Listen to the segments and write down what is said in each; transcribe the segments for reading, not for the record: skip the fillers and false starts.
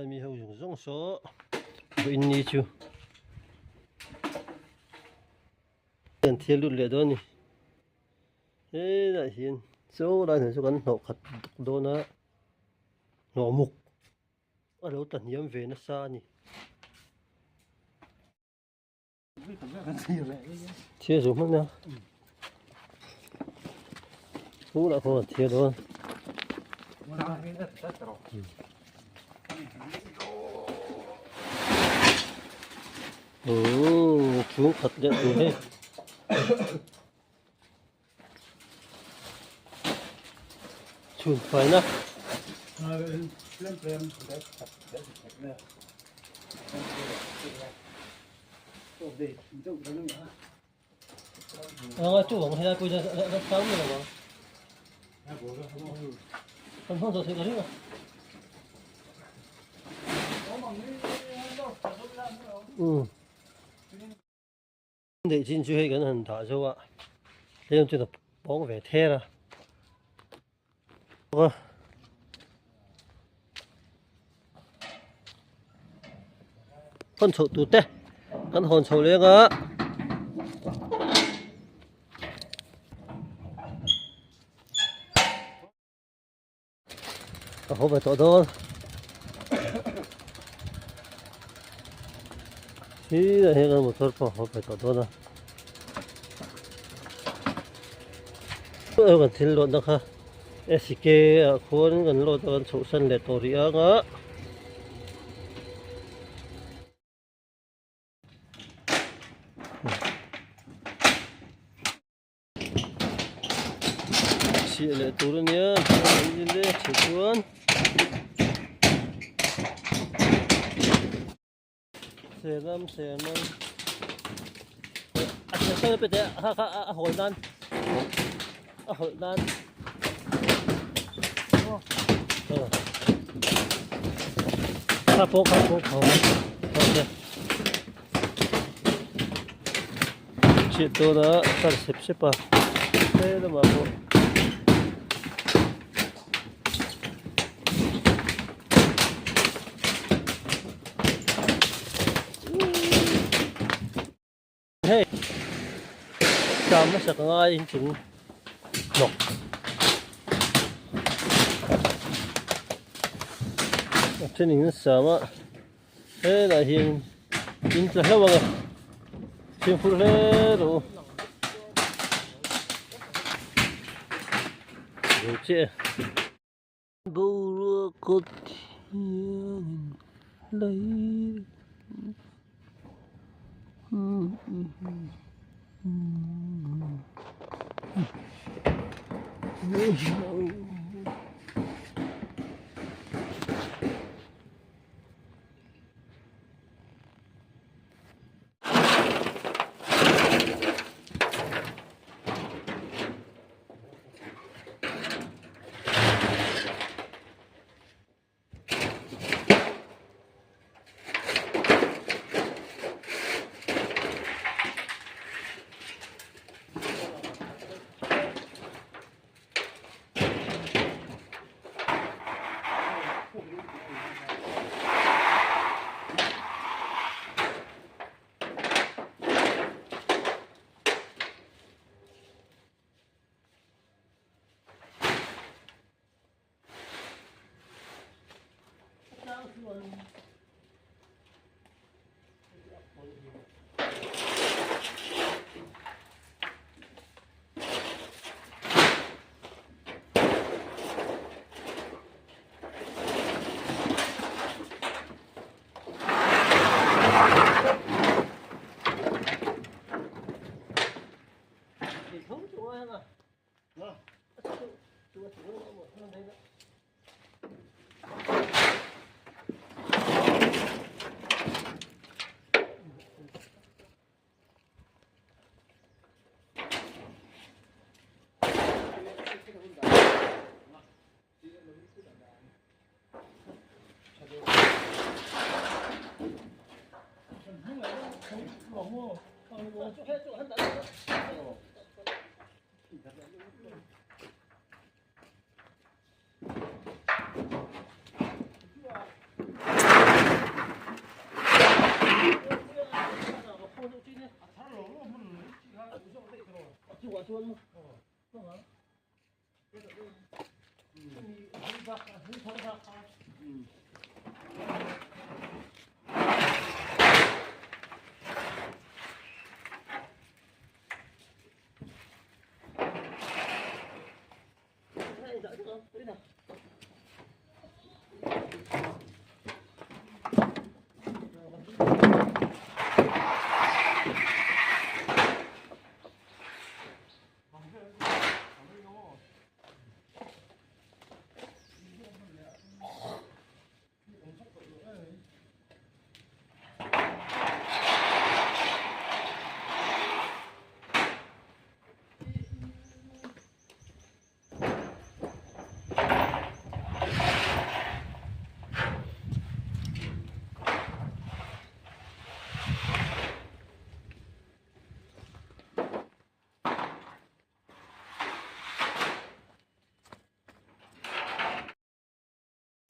Mi ho zawng zawng saw vawiin ni chu an thial lut leh dawn a ni helaiah hian chaw lai hnuai chu kan hnawh khat dawk dawn a hnawh muk a lo tla hniam ve nasa a ni. Thil zu hman a Chu lah khaw thil dawn Ooh chung khat leh tur hei Chhun faina. Anga chu ang helai pawh hian a sang mai lo ang. Kan hmang zawh theih ka ring a. Umm. Neih chin chu hei kan han dah zo a tlem chuan a pawng ve ther a hawn chhoh tur te kan hawn chho leng a Ka haw ve tawh dawn. Hi ah hian kan motor pawh a haw ve tawh dawn a. Kan thil lawtna kha SK ah khuan kan lawt a kan chhohsan leh tawh rih ang a. Chhiah leh tur a nia chhiah chuan Selam selam a chhiah sawi pe teh kha kha a hawl nan a hawlh nan kha pawh kha pawh kha Chhiat dawn a kar sep sep a he lamah pawh hei sam hmasa ka ngai inchung hnawk a thenin sam a. Helaiah hian in tla hlauh ang e fimkhur hle rawh u zo chiah e boruak kawt hianin lei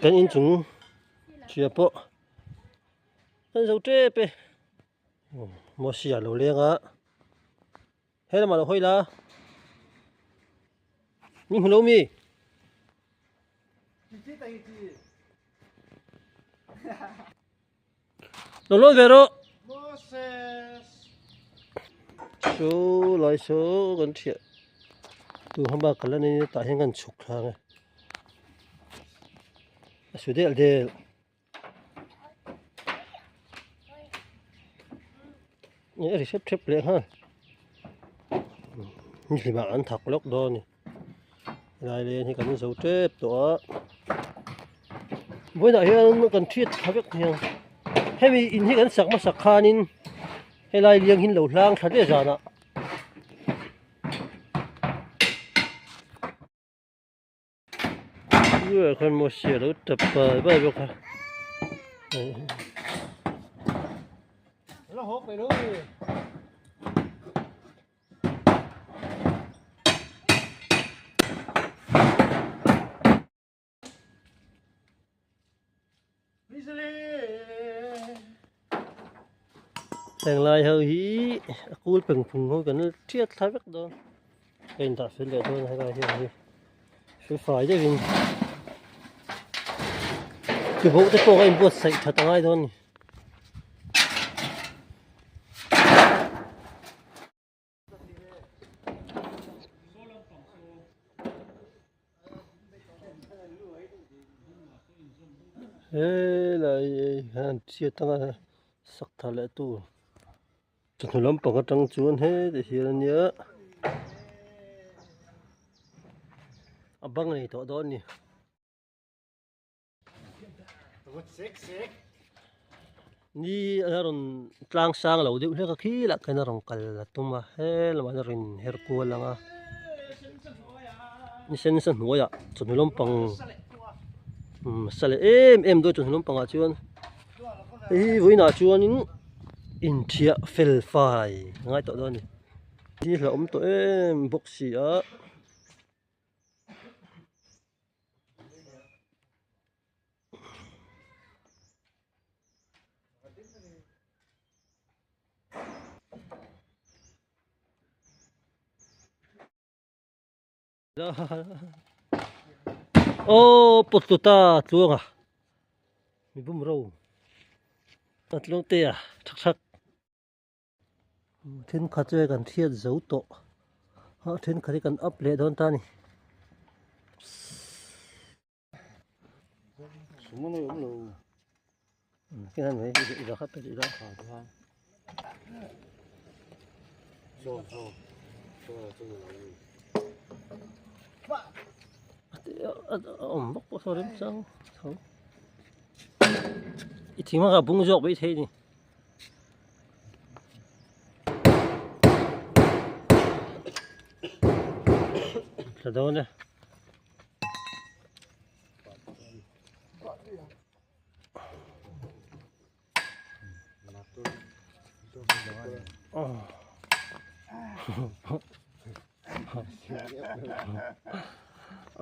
Kan inchung chhia pawh kan zo tep e Mosia lo leng a he lamah lo hawi la ni hmu lo mi lo lawn ve rawh saw lai saw kan thiah tu hma kal a ni tah hian kan chhuk thla ang e a su del del a ri hrep hrep leh nghal ni hlimah an thak lawk dawn a ni helai leng hi kan zo tep tawh a vawiinah hian kan hriat tha vek hian hemi in hi kan sak hmasak khanin helai liang hi an lo hlang thla hle zanah. Bulah khan Mosia lo tap bai bai bawk a. Heng lai ho hi a kul peng phung ho kan thiat thla vek dawn ka in dah fel leh dawn a helai hian hi fel fai deuhin tiboh te pawh a inbuatsaih that a ngai dawn a ni. Helai hian chhiat anga sak tha leh tur chawhnu lampang atang chuan heti hian ania a bang nei tawh dawn a ni. Ni a rawn tlang sang lo deuh hlek a khilah khian a rawn kal a tum a he lamah hian a rawn inher kual ang a ni sen nasa hnuaiah chawhnu lampang umm sa leh em em dawn chawhnu lampangah chuan hei hi vawiinah chuanin inthiah fel fai a ngai tawh dawn a ni ni hlauhawm tawh em bawk si a. Aw pawt ta tluang a mi bum ro a tluang te a thak thak. Thenkhat chu hei kan hriat zo tawh a thenkhat hi kan up leh dawn ta a ni. Awm bawk pawh saw remchang tho i thing hmangah bung zawk maithei a ni. Tla dawn e.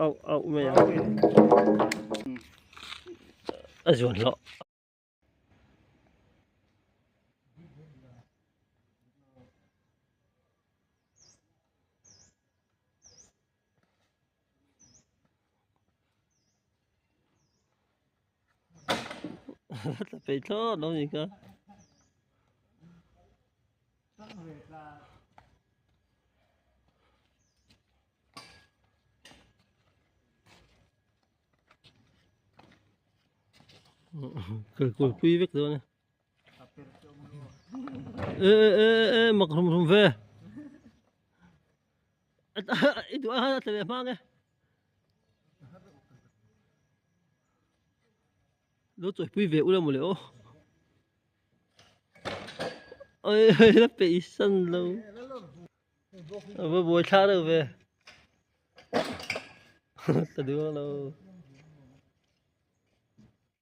Au au mai ang. A zuan hlawh. Tla peih thlawt lo ni kha. Kal kual pui vek dawn e. E e e e mak rum rum ve. I duh a tla ve hma nge. Lo chawi pui ve ula mawle aw. Oi oi la peih san lo. A va buai thla reuh ve. Ta duh ang lo.